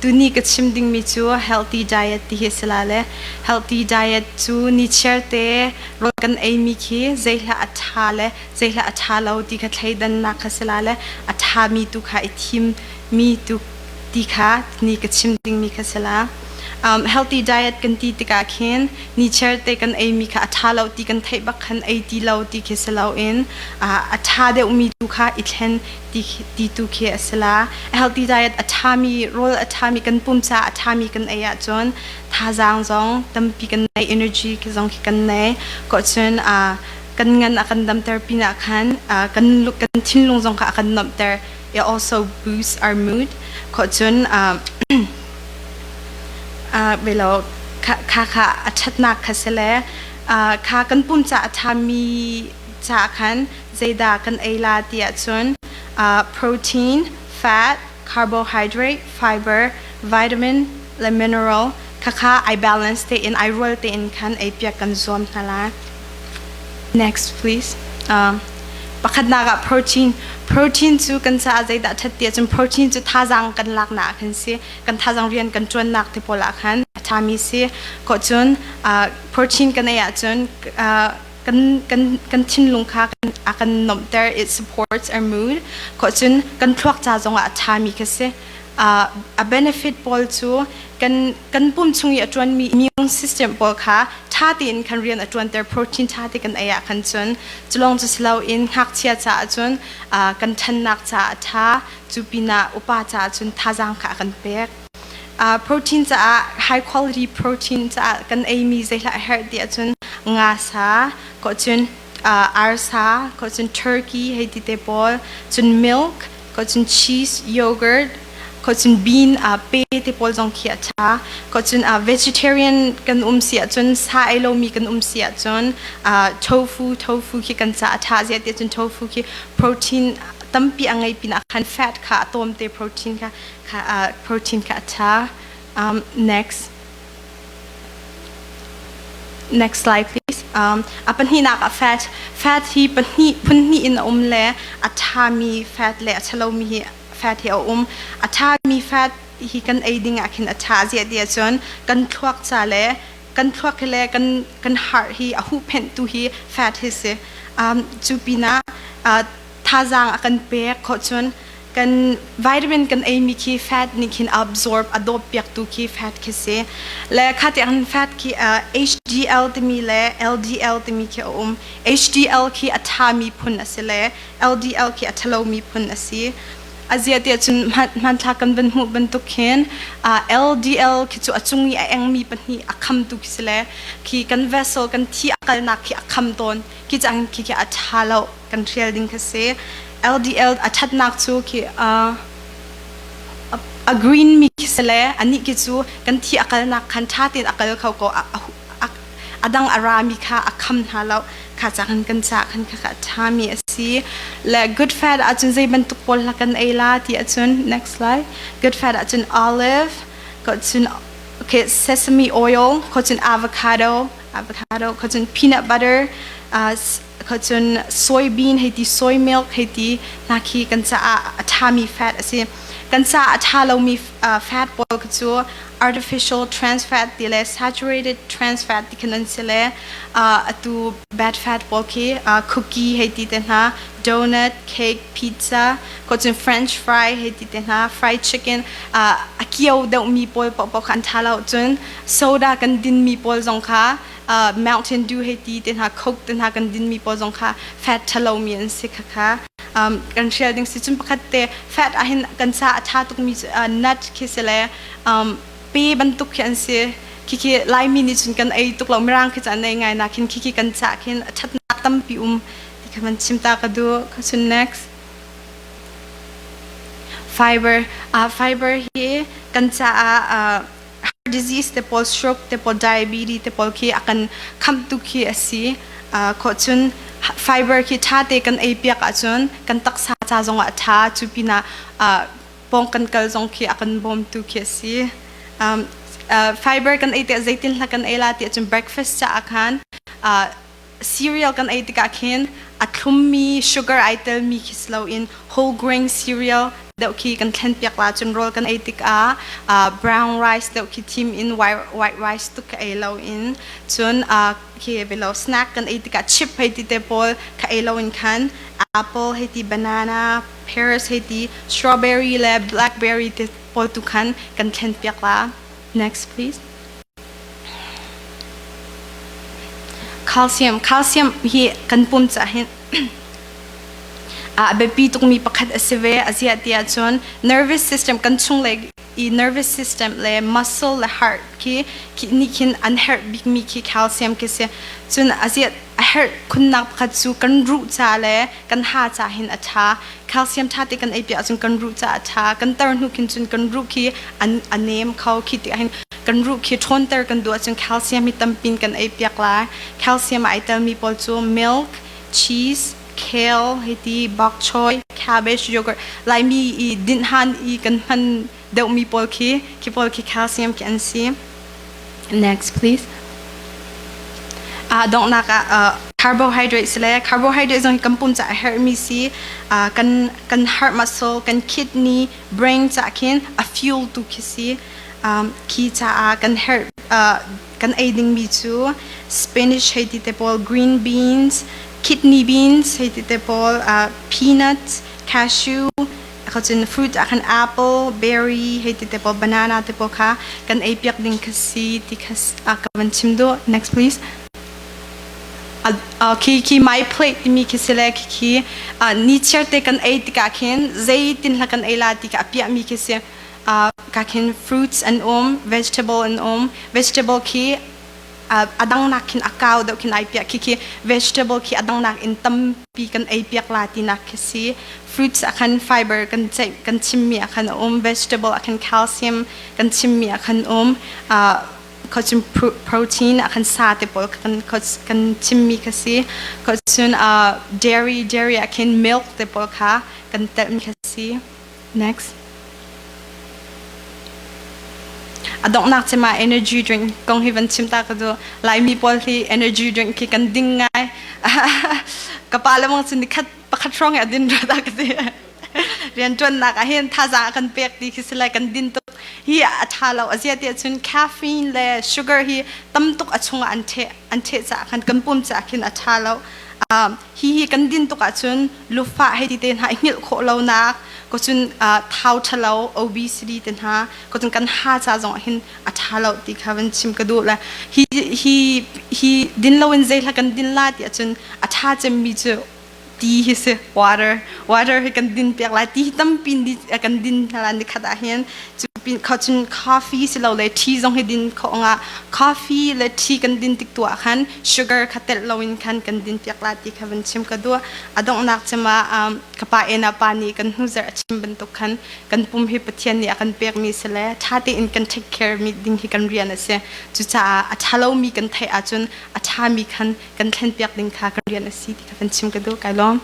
Tuni ka chim dingmi cu healthy diet ti hi a si la le healthy diet cu nichiar te rawl kan eimi khi zeihlah a ṭha le zeihlah a ṭha lo ti kha thleidannak kha si la le a ṭhami tu kha i thimmi tu ti kha ni ka chim dingmi kha si la. Healthy diet kan ti tikah khin nichiar te kan eimi kha a ṭha lo ti kan theih bak khan ei ti lo ti khi si loin a ṭha deuhmi tu kha i thlen ti tu khi a si la. A healthy diet a ṭhami rawl a ṭhami kan pum caah a ṭhami kan ei ahcun thazaang zong tampi kan nei, energy zong khi kan nei. Ko cun kan ngan a kan damter pinah khan kan kan thinlung zong kha a kan nuamhter. It also boosts our mood. Ko cun belo kha kha a ṭhatnak kha si le kha kan pum caah a ṭhami caah khan zeidah kan ei la ti ahcun protein, fat, carbohydrate, fiber, vitamin le mineral khakha ai balance tein ai rual tein khan ei piak kan zuam hna lai. Next please. Pakhatnak ah protein. Protein cu kan caah zeidah ṭhat ti ahcun protein cu thazaang kan laknak ah khan si. Kan thazaang rian kan ṭuannak te pawl ah khan a ṭhami si. Ko cun protein kan ei ahcun kan kan kan thinlung kha a kan nuamhter. It supports our mood. Ko cun kan thluak ca zongah a ṭhami kha si. A benefit pawl cu kan kan pum chung i a ṭuanmi immune system pawl kha ṭha tein khan rian a ṭuanter. Protein ṭha te kan ei ah khan cun culong cu si loin ngakchia caah cun kan ṭhannak caah a ṭha. Cu pinah upa caah cun thazaang kha a kan pek. Protein caah, high quality protein caah kan eimi zeihlah a herh ti ahcun nga sa, ko cun arsa, ko cun turkey hei ti te pawl, cun milk, ko cun cheese, yogurt, ko cun bean pe te pawl zong khi a ṭha. Ko cun vegetarian kan um si ahcun, sa ei lomi kan um si ahcun tofu, tofu khi kan ca a ṭha. Ziah ti ahcun tofu khi protein tampi a ngei pinah khan fat kha a tawm te, protein kha kha protein kha a ṭha. Next. Next slide, please. A pahnihnak ah fat. Fat hi pahnih phun hnih in a um le a ṭhami fat le a ṭhalomi hi fat hi a um. A ṭhami fat hi kan ei ding ah khin a ṭha. Ziah ti ahcun kan thluak ca le kan thluak hi le kan kan heart hi a huhphenhtu hi fat hi si. Cu pinah thazaang a kan pek khawh cun kan vitamin kan eimi khi fat nih khin absorb a dawp piaktu khi fat khi si le kha tiang fat khi HDL timi le LDL timi khi a um. HDL khi a ṭhami phun a si le LDL khi a ṭhalomi phun a si. A zia tiah cun hmanthlak kan van hmuh bantuk khin LDL khi cu a cung i a engmi pahnih a khamtu khi si le khi kan vessel, kan thi a kalnak khi a kham tawn khi cang khi khi a ṭha lo, kan hrial ding kha si. LDL a ṭhatnak cu khi a green mi khi si le anih khi cu kan thi a kalnak khan ṭha tein a kal kho ko, a dang a rami kha a kham hna lo. Kha ca kan kan ca khan kha kha ṭhami a si le good fat ahcun zei bantuk pawl hla kan ei la ti ahcun, next slide, good fat ahcun olive ko cun, okay, sesame oil ko cun avocado, avocado ko cun peanut butter kha cun soybean hei ti, soy milk hei ti hna khi kan caah a ṭhami fat a si. Kan caah a ṭha lomi fat pawl kha cu artificial trans fat ti le saturated trans fat ti khan an si le atu bad fat pawl khi cookie hei ti te hna, donut, cake, pizza ko cun french fry hei ti te hna, fried chicken, a kio deuhmi pawl paohpaoh kha an ṭha lo. Cun soda kan dinmi pawl zong kha, Mountain Dew hei ti te hna, Coke te hna kan dinmi pawl zong kha fat ṭhalomi an si. Khakha kan hrial ding si. Cun pakhat te fat ahhin kan ca a ṭha tukmi cu nut khi si le pe bantuk khi an si. Khikhi Laimi nih cun kan ei tuk lo, Mirang khi cu an ei ngai nakin khikhi kan cah khin a ṭhatnak tampi um ti kha van chim ta ka duh. Cun next, fiber. Fiber hi kan caah heart disease te pawl, stroke te pawl, diabetes te pawl khi a kan khamtu khi a si. Khawh cun fiber khi ṭha te kan ei piak ahcun kan taksa ca zongah a ṭha. Cu pinah pawng kan kal zong khi a kan bawmtu khi a si. Fiber kan ei tiah zeitin hla kan ei la ti ahcun breakfast caah khan cereal kan ei tikah khin a thlummi, sugar ai telmi khi si loin whole grain cereal. Deuh khi kan thlen piak la. Cun rawl kan ei tikah brown rice deuh khi thim in, white rice tuk ka ei lo in. Cun khi velo snack kan ei tikah chip hei ti te pawl kha ei lo in khan apple hei ti, banana, pears hei ti, strawberry le blackberry te pawl tu khan kan thlen piak la. Next, please. Calcium. Calcium hi kan pum ca hin a biapi tukmi pakhat a si ve. A ziah ti ahcun nervous system, kan chung le i nervous system le muscle le heart khi khi nih khin an herh bikmi khi calcium khi si. Cun a ziah a herh khunnak pakhat cu kan ruh ca le kan ha ca hin a ṭha. Calcium ṭha te kan ei piah ahcun kan ruh ca a ṭha. Kan tar hnu khin cun kan ruh khi an a nem kho. Khi ti ahhin kan ruh khi ṭhawnter kan duh ahcun calcium hi tampin kan ei piak lai. Calcium ai telmi pawl cu milk, cheese, kale hei ti, bok choy, cabbage, yogurt. Laimi i dinhhan i kan hman deuhmi pawl khi, khi pawl khi calcium khi an si. Next, please. Donghnak ah carbohydrates le carbohydrates zong hi kan pum ca a herhmi si. Kan heart muscle, kan kidney, brain ca khin a fuel tu khi si. Khi caah kan herh kan ei dingmi cu spinach hei ti te pawl, green beans, kidney beans hei ti te pawl, peanuts, cashew, cun fruit ah khan apple, berry hei ti te pawl, banana te pawl kha kan ei piak ding kha si ti kha ka van chim duh. Next, please. Khi khi my plate timi khi si le khi khi ni chiar te kan ei tikah khin zeitin hla kan ei la ti kha a piahmi khi si. Ka khin fruits an um, vegetable an um. Vegetable khi a dangnak khin a kau deuh khin ai piah. Khi khi vegetable khi a dangnak in tampi kan ei piak la tinak khi si. Fruits ah khan fiber kan ceih kan chimmi ah khan a um, vegetable ah khan calcium kan chimmi ah khan um, cun protein ah khan sa te pawl kan kan chimmi kha si. Cun dairy ah khin milk te pawl kha kan telhmi kha si. Next. A donghnak cem ah energy drink kong hi van chim ta ka duh. Laimi pawl hi energy drink khi kan ding ngai. Ka pa le mang cun nikhat pakhat hrawng hi a din rua ta ka ti. Rianṭuannak ah hin thazaang a kan pek ti khi si lai, kan din tuk hi a ṭha lo. A zia ti ahcun caffeine le sugar hi tam tuk a chungah an ṭheh an ṭheh caah khan kan pum caah khin a ṭha lo. Hi hi kan din tuk ahcun lufah hei ti te hna i hngilh khawh lonak ko, cun thau ṭhalo, obesity te hna ko, cun kan ha ca zong ah hin a ṭha lo ti kha van chim ka duh. Le hi hi hi din loin zei hla kan din la ti ahcun a ṭha cemmi cu ti hi si, water. Water hi kan din piak lai. Ti hi tampi kan din hna lai nikhat ah hin. Cu pin kho cun coffee si lo le tea zong hi din kho nga. Coffee le tea kan din tik tu ah khan sugar kha telh loin khan kan din piak la ti kha van chim ka duh. A donghnak cema ka pa ena pa nih kan hnuzarh a chim bantuk khan kan pum hi Pathian nih a kan pekmi si le ṭha tein kan take care mi ding hi kan rian a si. Cucaah a ṭha lomi kan theih ahcun a ṭhami khan kan thlen piak ding kha kan rian a si ti kha van chim ka duh. Kai lawm.